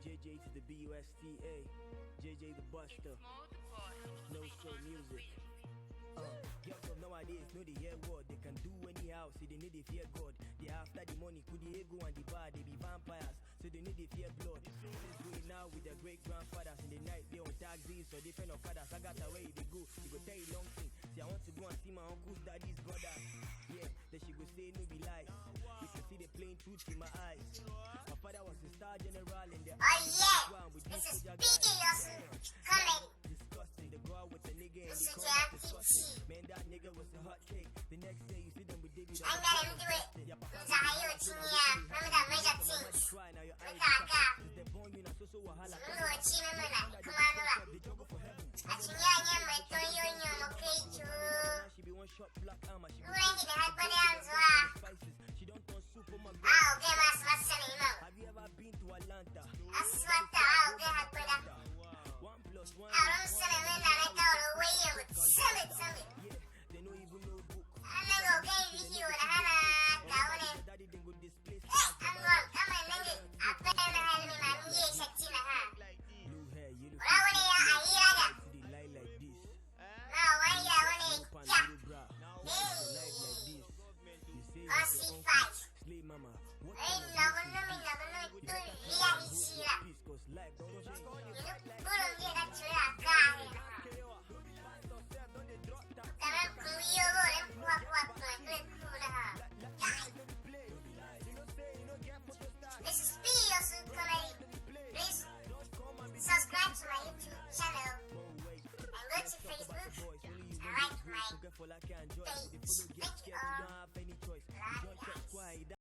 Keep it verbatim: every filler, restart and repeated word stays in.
J J to the B U S T A, J J the Buster, No Stroke Music. Uh, girls of nowadays know they hear word, they can do anyhow, see they need to fear God. They after the money, could they go and the bar, they be vampires, so they need to fear blood. This is going now with their great grandfathers in the night, they on taxis or different Okadas. I got away, they go, you go tell you long thing. See, I want to go and see my uncle's daddy's brother. Yeah, then she go say no be lies. You can see the plain truth in my eyes. My father was a star general in the Oh yeah, this is P K Yosu comedy. Disgusting, the girl with the nigga and This the is car. J T T. Man, that nigga was a hot cake. The next day you see them with David. An garam due, nza hayo chinya, mama da meja things. Try now your eyes. Kaka, They born you na so so wahala. mama wa chi mama na, kumano la. They juggle for heaven. A chinya nya me to yo nyo mo ke chu. She be one shot black armor. She be Urengi de hagba de anzwa. Spices. She don't turn soup for my Ah, okay, mas mas sene imo. Have you ever been to Atlanta? Aswata, ah, okay, hagba da. One plus one. Aron sene me na na ka oro we ye mo. Sene sene. Yeah, they no even know book. Ana go ke video na hana ka one. Daddy then go displace. Eh, I'm wrong. Come on, nenge. Apa na hali mi man ye shakti na ha. Blue hair, yellow Ora one ya ayira ga. They lie like this. Ma wa ya one Pan ya. Little bra. Life like Hey. this. You say Asi fight. Slay mama. What Hey, no no mi no no tu via isira. peace, cause life don't change. Ni puro nge na chura ka he na ha. Kana kuyo go le kwa kwa kwa kule kula ha. This is P O C Comedy. Please subscribe to my YouTube channel and go to Facebook and like my page. Thank you all.